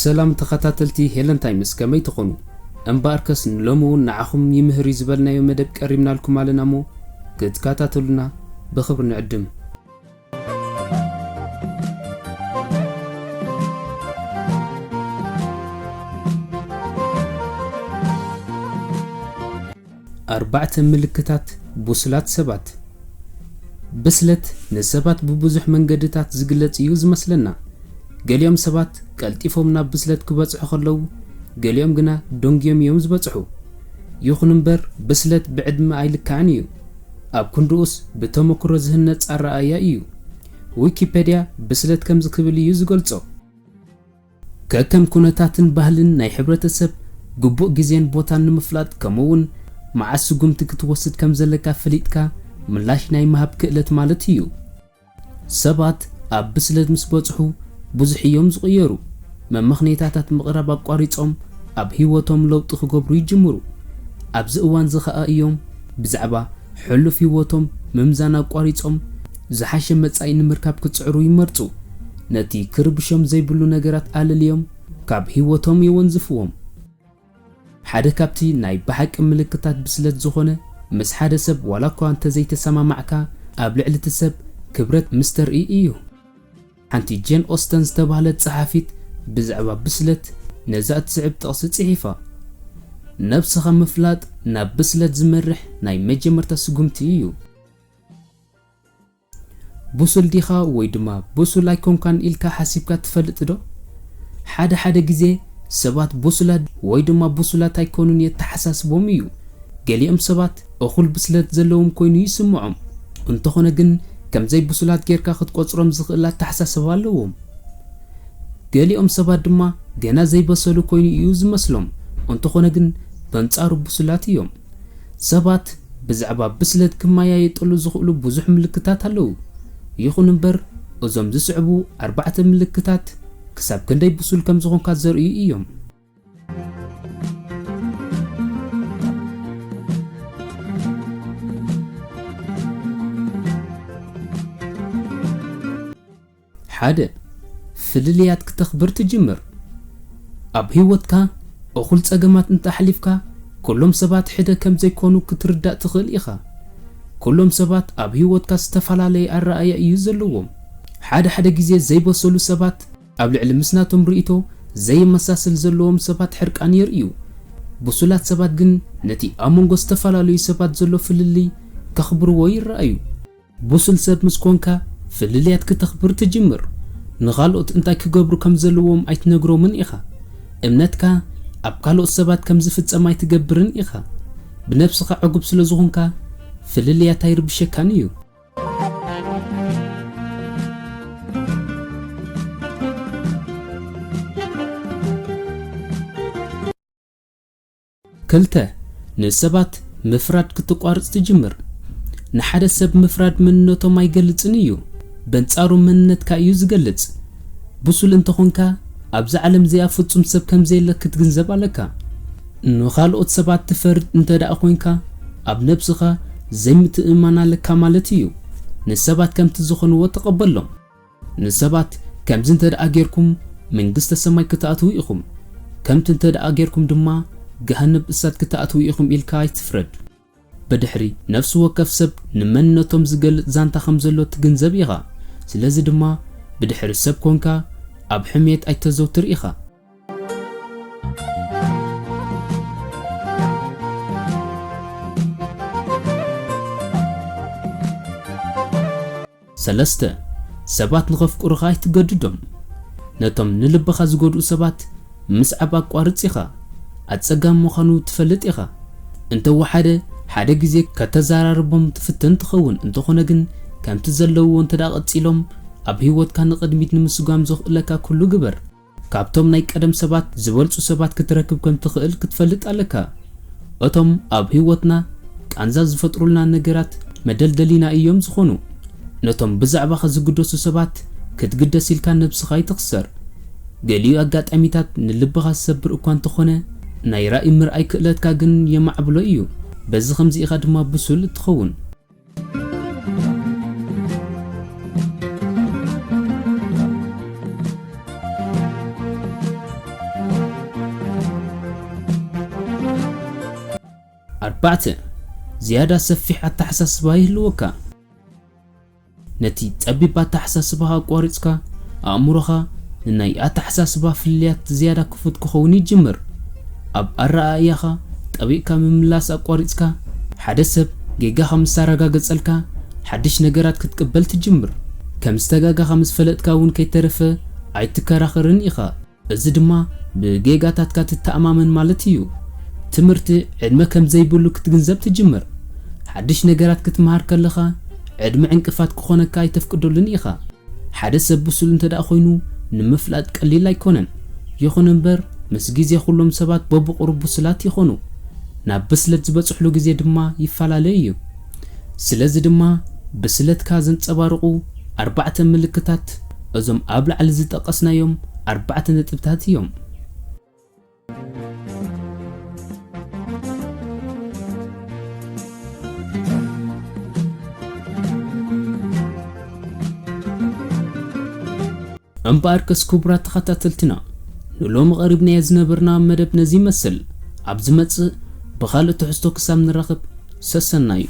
ሰላም ተኸታተልቲ ሄለን ታይምስ፣ ከመይ ትኾኑ? እምበኣርከስ ንሎሚ እውን ንዓኹም ይምህር እዩ ዝበልናዮ መደብ ቀሪብናልኩም ኣለና እሞ ክትከታተሉና ብኽብሪ ንዕድም። ኣርባዕተ ምልክታት ብሱላት ሰባት። ብስለት ንሰባት ብብዙሕ መንገድታት ዝግለጽ እዩ ዝመስለና። ገሊኦም ሰባት ቀልጢፎም ናብ ብስለት ክበጽሑ ከለዉ፣ ገሊኦም ግና ደንጉዮም እዮም ዝበጽሑ። ይኹን እምበር፣ ብስለት ብዕድመ ኣይልካዕን እዩ። ኣብ ክንድኡስ ብተመክሮ ዝህነጽ ኣረኣእያ እዩ። ዊኪፔድያ ብስለት ከምዚ ክብል እዩ ዝገልጾ። ከከም ኩነታትን ባህልን ናይ ሕብረተሰብ፣ ግቡእ ግዜን ቦታን ንምፍላጥ፣ ከምኡ'ውን መዓስ ስጉምቲ ክትወስድ ከም ዘለካ ፈሊጥካ ምላሽ ናይ ምሃብ ክእለት ማለት እዩ። ሰባት ኣብ ብስለት ምስ በጽሑ ብዙሕ እዮም ዝቕየሩ። መመኽነይታታት ምቕራብ ኣቋሪጾም ኣብ ህይወቶም ለውጢ ክገብሩ ይጅምሩ። ኣብዚ እዋንዚ ኸኣ እዮም ብዛዕባ ሕሉፍ ህይወቶም ምምዛን ኣቋሪጾም፣ ዝሓሸ መጻኢ ንምርካብ ክጽዕሩ ይመርጹ። ነቲ ክርብሾም ዘይብሉ ነገራት ኣለልዮም ካብ ህይወቶም የወንዝፍዎም። ሓደ ካብቲ ናይ ብሓቂ ምልክታት ብስለት ዝኾነ፣ ምስ ሓደ ሰብ ዋላ እኳ እንተዘይተሰማማዕካ፣ ኣብ ልዕሊ እቲ ሰብ ክብረት ምስ ተርኢ እዩ። ሓንቲ ጄን ኦስተን ዝተባህለት ጸሓፊት ብዛዕባ ብስለት ነዛ እትስዕብ ጥቕሲ ጽሒፋ፣ "ነብስኻ ምፍላጥ ናብ ብስለት ዝመርሕ ናይ መጀመርታ ስጉምቲ እዩ።" ብሱል ዲኻ ወይ ድማ ብሱል ኣይኮንካን ኢልካ ሓሲብካ ትፈልጥ ዶ? ሓደ ሓደ ግዜ ሰባት ብሱላት ወይ ድማ ብሱላት ኣይኮኑን የተሓሳስቦም እዩ። ገሊኦም ሰባት እኹል ብስለት ዘለዎም ኮይኑ ይስምዖም። እንተኾነ ግን፣ ከም ዘይብሱላት ጌርካ ክትቆጽሮም ዝኽእል ኣተሓሳስባ ኣለዎም። ገሊኦም ሰባት ድማ ገና ዘይበሰሉ ኮይኑ እዩ ዝመስሎም። እንተኾነ ግን፣ በንጻሩ ብሱላት እዮም። ሰባት ብዛዕባ ብስለት ክመያየጥሉ ዝኽእሉ ብዙሕ ምልክታት ኣለዉ። ይኹን እምበር፣ እዞም ዝስዕቡ ኣርባዕተ ምልክታት ክሳብ ክንደይ ብሱል ከም ዝኾንካ ዘርእዩ እዮም። ሓደ፣ ፍልልያት ክተኽብር ትጅምር። ኣብ ህይወትካ እኹል ጸገማት እንተኣሕሊፍካ፣ ኩሎም ሰባት ሕደ ከም ዘይኮኑ ክትርዳእ ትኽእል ኢኻ። ኩሎም ሰባት ኣብ ህይወትካ ዝተፈላለየ ኣረኣእያ እዩ ዘለዎም። ሓደ ሓደ ግዜ ዘይበሰሉ ሰባት ኣብ ልዕሊ ምስ ናቶም ርእይቶ ዘይመሳሰል ዘለዎም ሰባት ሕርቃን የርእዩ። ብሱላት ሰባት ግን ነቲ ኣብ መንጎ ዝተፈላለዩ ሰባት ዘሎ ፍልልይ ከኽብርዎ ይረኣዩ። ብሱል ሰብ ምስ ኮንካ፣ ፍልልያት ክተኽብር ትጅምር። ንኻልኦት እንታይ ክገብሩ ከም ዘለዎም ኣይትነግሮምን ኢኻ። እምነትካ ኣብ ካልኦት ሰባት ከም ዝፍጸም ኣይትገብርን ኢኻ። ብነብስኻ ዕጉብ ስለ ዝኾንካ፣ ፍልልያት ኣይርብሸካን እዩ። ክልተ፣ ንሰባት ምፍራድ ክትቋርጽ ትጅምር። ንሓደ ሰብ ምፍራድ መንነቶም ኣይገልጽን እዩ፣ በንጻሩ መንነትካ እዩ ዝገልጽ። ብሱል እንተኾንካ፣ ኣብዛ ዓለም እዚኣ ፍጹም ሰብ ከም ዘየለ ክትግንዘብ ኣለካ። ንኻልኦት ሰባት ትፈርድ እንተ ደኣ ኾይንካ፣ ኣብ ነብስኻ ዘይምትእምማን ኣለካ ማለት እዩ። ንሰባት ከምቲ ዝኾንዎ ተቐበሎም። ንሰባት፣ "ከምዚ እንተ ደኣ ጌርኩም፣ መንግስተ ሰማይ ክትኣትዉ ኢኹም፣ ከምቲ እንተ ደኣ ጌርኩም ድማ፣ ገሃነብ እሳት ክትኣትዉ ኢኹም" ኢልካ ኣይትፍረድ። ብድሕሪ፣ ነፍሲ ወከፍ ሰብ ንመንነቶም ዝገልጽ ዛንታ ከም ዘሎ ትግንዘብ ኢኻ። ስለዚ ድማ፣ ብድሕሪ ሰብ ኮንካ፣ ኣብ ሕሜት ኣይተዘውትር ኢኻ። ሰለስተ፣ ሰባት ንኸፍቅሩኻ ኣይትገድዶም። ነቶም ንልብኻ ዝጎድኡ ሰባት ምስዓብ ኣቋርጽ ኢኻ። ኣጸጋሚ ምዃኑ ትፈልጥ ኢኻ። እንተወሓደ፣ ሓደ ግዜ ከተዘራርቦም ትፍትን ትኸውን። እንተኾነ ግን፣ ከምቲ ዘለውዎ እንተ ደኣ ቀጺሎም፣ ኣብ ህይወትካ ንቕድሚት ንምስጓም ዘኽእለካ ኩሉ ግበር። ካብቶም ናይ ቀደም ሰባት ዝበልጹ ሰባት ክትረክብ ከም ትኽእል ክትፈልጥ ኣለካ። እቶም ኣብ ህይወትና ቃንዛ ዝፈጥሩልና ነገራት መደልደሊና እዮም ዝኾኑ። ነቶም ብዛዕባኻ ዝግደሱ ሰባት ክትግደስ ኢልካ ነብስኻ ኣይትኽሰር። ገሊኡ ኣጋጣሚታት ንልብኻ ዝሰብር እኳ እንተኾነ፣ ናይ ራኢ ምርኣይ ክእለትካ ግን የማዕብሎ እዩ። በዚ ኸምዚ ኢኻ ድማ ብሱል እትኸውን። ኣርባዕተ፣ ዝያዳ ሰፊሕ ኣተሓሳስባ ይህልወካ። ነቲ ጸቢብ ኣተሓሳስባኻ ኣቋሪጽካ፣ ኣእምሮኻ ንናይ ኣተሓሳስባ ፍልልያት ዝያዳ ክፉት ክኸውን ይጅምር። ኣብ ኣረኣእያኻ ጠቢቕካ ምምላስ ኣቋሪጽካ፣ ሓደ ሰብ ጌጋኻ ምስ ኣረጋገጸልካ፣ ሓድሽ ነገራት ክትቅበል ትጅምር። ከም ዝተጋጋኻ ምስ ፈለጥካ እውን ከይተረፈ ኣይትከራኸርን ኢኻ። እዚ ድማ ብጌጋታትካ ትተኣማመን ማለት እዩ። ትምህርቲ ዕድመ ከም ዘይብሉ ክትግንዘብ ትጅምር። ሓድሽ ነገራት ክትመሃር ከለኻ ዕድመ ዕንቅፋት ክኾነካ ኣይተፍቅደሉን ኢኻ። ሓደ ሰብ ብሱል እንተ ደኣ ኮይኑ ንምፍላጥ ቀሊል ኣይኮነን። ይኹን እምበር ምስ ግዜ ኩሎም ሰባት በብቑሩብ ብሱላት ይኾኑ። ናብ ብስለት ዝበጽሕሉ ግዜ ድማ ይፈላለ እዩ። ስለዚ ድማ ብስለትካ ዘንጸባርቑ ኣርባዕተ ምልክታት እዞም ኣብ ላዕሊ ዝጠቐስናዮም ኣርባዕተ ነጥብታት እዮም። እምበኣርከስ ክቡራት ተኸታተልትና፣ ንሎሚ ቐሪብናዮ ዝነበርና መደብ ነዚ ይመስል። ኣብ ዝመጽእ ብኻልእ ትሕዝቶ ክሳብ ንራኸብ ሰሰናዩ።